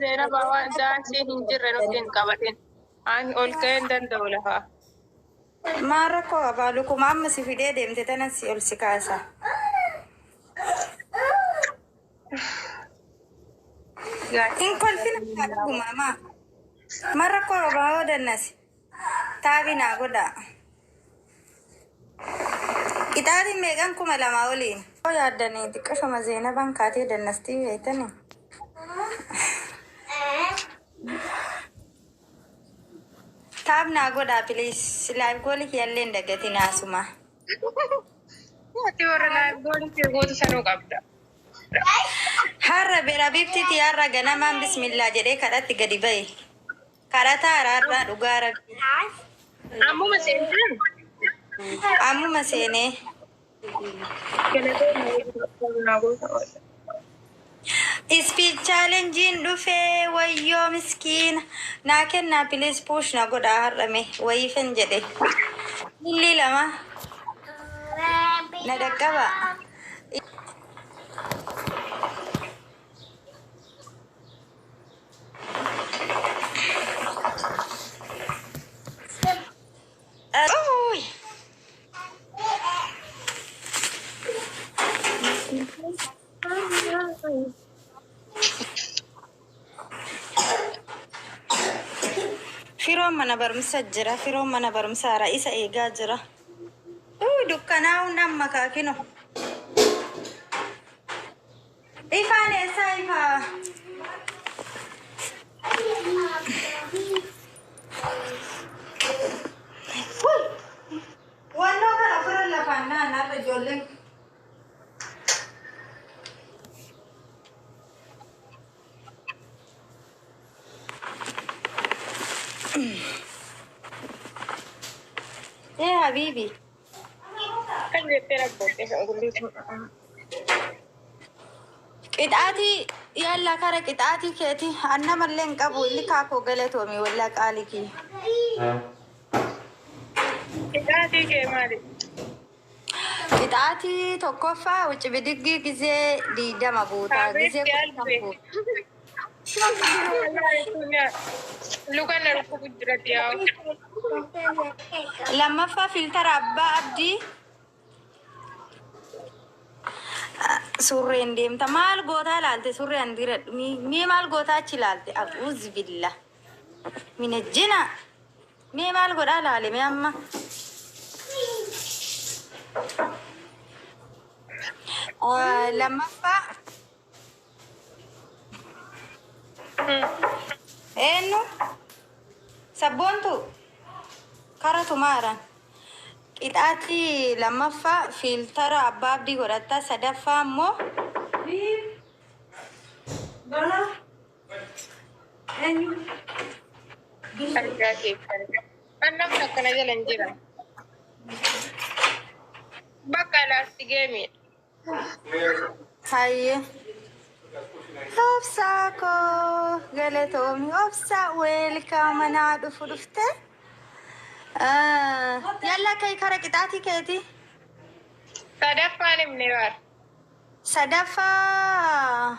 Zeenaba waan daansiin hin jirre nutti hin qabatin. Ani ol ka'ee hin danda'u lafaa. Maal rakkoo qabaa? Lukuma amma si fidee deemte tana si ol si kaasa. Hin kolfina dhuguma maa. Maal rakkoo qabaa yoo dannasi? Taabii naa godhaa. Qixaatiin meeqan 2000 oliin? Yoo yaaddanii xiqqashuma Zeenabaan kaatee dannastii beektanii? Taab naa godhaa please. Live goolii kiyyallee hin dagatinaa asuma. Ati warra live goolii kee gootu sanuu qabda. Har'a bera bifti har'a ganamaan bismillah jedhee kadhatti gadi ba'e. Kadhataa araarraa dhugaa rabbi. Ammuma seentaan. Ammuma seenee. Speed challenge'n dhufee wayyoo miskiina. Naa kennaa please push na godhaa har'ame wayiifan jedhe. Millii lama na dhaqqaba. Uy. Firoon mana barumsa jira. Firoon mana barumsa haaraa isa eegaa jira. Uy, dukkanaa'uun amma kaakino. Ifaan eessaa ifaa? Uy, wannoo kana ofirra lafaan naan har'a ijoolleen. Ee habiibi. Kan jettee rabboottee kan gulliitu. Qixaatii yalla kara qixaatii keeti annamallee hin qabu illi kaakoo galatoomi wallaa qaalii kiyya. Qixaatii kee maali? Qixaatii tokkoffaa wucci bidiggii gizee 20 buutaa gizee Habiibti 15 albe. buuta. Luka na dhukkubu jira yaa'u. Lammaffaa filtara abbaa abdii surreen deemta maal gootaa laalte surree an diradhu mee maal gootaa achi laalte a'uuz billah minajjina mee maal godhaa laale mee amma. Lammaffaa eenyu sabboontu kara tumaaran qixaatii lammaffaa fiiltara abbaa abdii godhatta sadaffaa immoo Argaa keessan. Kan namni akkana jala hin jiran. Bakka laasti geemiidha. Hayyee. Obsaa koo galatoomi obsaa weelkaa manaa dhufu dhufte. Yalla kai kara qixaatii keeti. Sadaffaan himne baar. Sadaffaa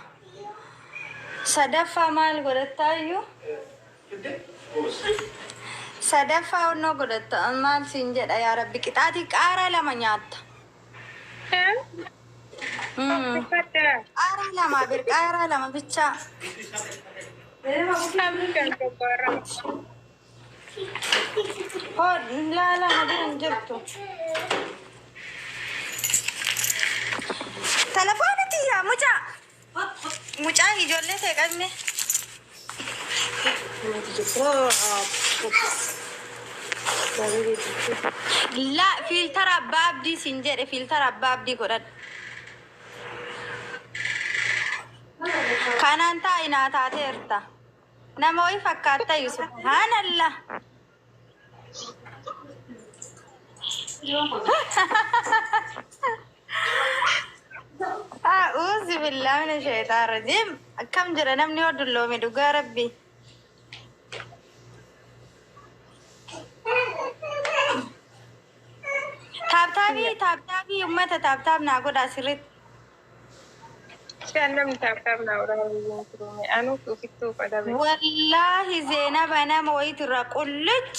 sadaffaa maal godhattaa iyyuu? Sadaffaa onnoo godhatta maal siin jedha yaa rabbi qixaatii qaaraa lama nyaatta. Qaaraa lama bir qaaraa lama bichaa. Namni kan tokko irra. Hoo laala na bira hin jirtu. Telefoona tiyyaa mucaa. Mucaa ijoollee ta'e qabne. La fiiltara abbaa abdii siin jedhe fiiltara abbaa abdii godhadhu. Kanaan taa'i naa taateerta. Nama wayii fakkaatta iyyuu subhaanallah. A'uuzu billaahi mina sheexaan rajiim. Akkam jira namni yoo dulloome dhugaa rabbi. Taaptaabii taaptaabii uummata taaptaab naa godhaa sirriitti. Si'an namni taaptaap naa godhaa biyyoon turume. Anuu ofittuu qadabe. Wallaahi Zeenaba nama wayitu irraa qulluc.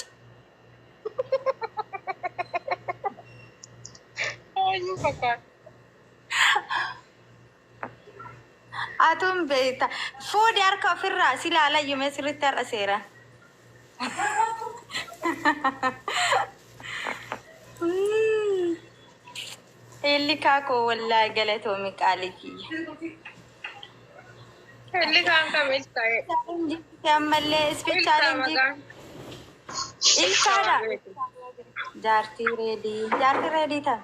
Eenyu fakkaata? Atuun beekta. Fuudhi harka ofirraa si ilaalayyuu sirriitti har'a seeraan. Illi kaakoo wallaahi galatoomi qaalii kiyya. Illi kaan kam ilkaa'e? Ammallee speed Ilkaa challenge. maqaan. Ilkaadha. Jaartii reedii. Jaartii reedii tam.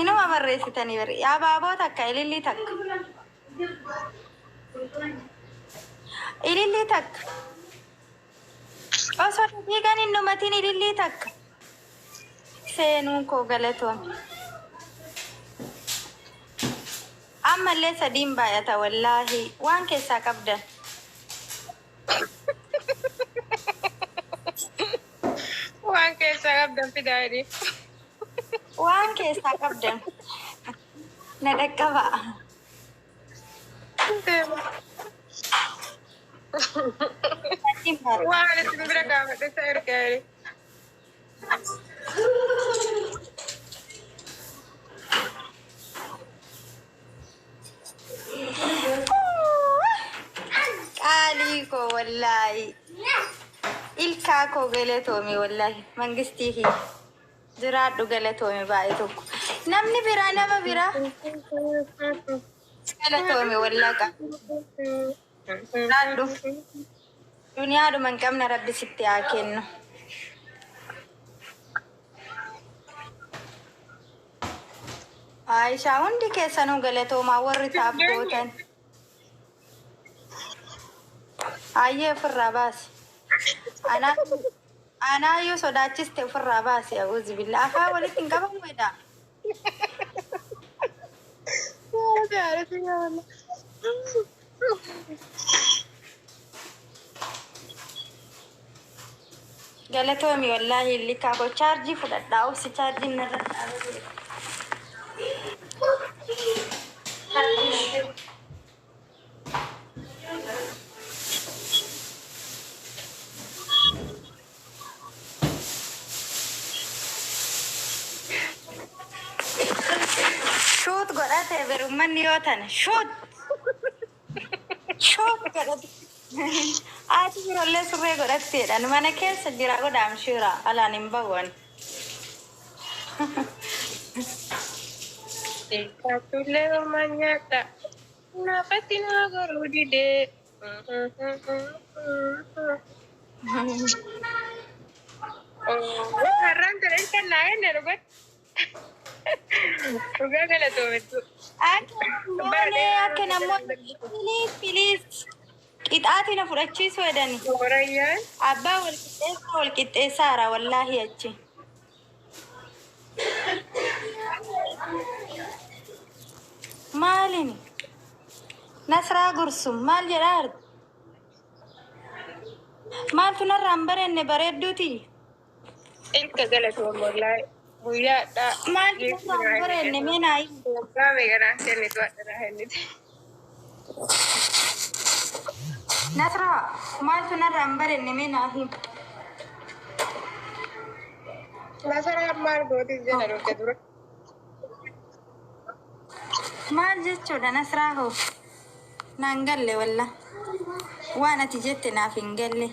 Inuma barreessitanii bari. Abaaboo takka, ilillii takka. Ilillii takka. Osoo daqiiqaan hin dhumatin ilillii takka. Seenuun koo galatoome. Ammallee sadiin baay'ata wallaahi waan keessaa qabdan. Waan keessaa qabdan fidaa jedhi. Waan keessaa qabdan. Na dhaqqaba. Sadiin baay'ata. Waan isin bira gaafadhe isa ergaa jedhi. Qaalii koo wallaahi. Ilkaa koo galatoomi wallaahi. Mangistii kiyya. Jiraadhu galatoomi baay'ee tokko. Namni biraa nama biraa galatoomi wallaaqa. Jiraadhu. Duniyaadhuma hin qabne rabbi sitti haa kennu. Aayishaa hundi keessanuu galatoomaa warri taaf gootan. Ayyee ofirraa baasi. Anaayyuu sodaachiste ofirraa baasi. A'uuzu billah. Afaan walitti hin qabamu jedha. Galatoomi wallaahi illikaa koo chaarjii fudhadhaa obsi chaarjiin narra dhaabate. Shoot godhate bir uummanni yoo tana shoot shoot godhate. Haati birollee surree godhatteedhaan mana keessa jira godhaam shiira alaan hin bahuwan. Ilkaatullee ormaan nyaadha. Naafatti naa goruu didee. Har'aan tana ilkaan naa kenne dhugatti. Dhugaa galatoomettu. Akka akka namoonni please please qixaatii na fudhachiisu jedhani. Warayyaan. Abbaa wal qixxeessaa wal qixxeessaara wallaahi achi. Maalini? Nasraa Gursum maal jedhaa jirti? Maaltu narraa hin barenne bareedduuti? Ilka galatoom wallaahi. Guyyaadha. Maaltu narraa hin barenne mee naa himi. Waggaa meeqanaa kennitu adda kennite. Nasraa maaltu narraa hin barenne mee naa himi. Nasaraan maal gootis jala dhufte dura. Maal jechuudha Nasraa hoo? Naan galle walla. Waan ati jette naaf hin galle.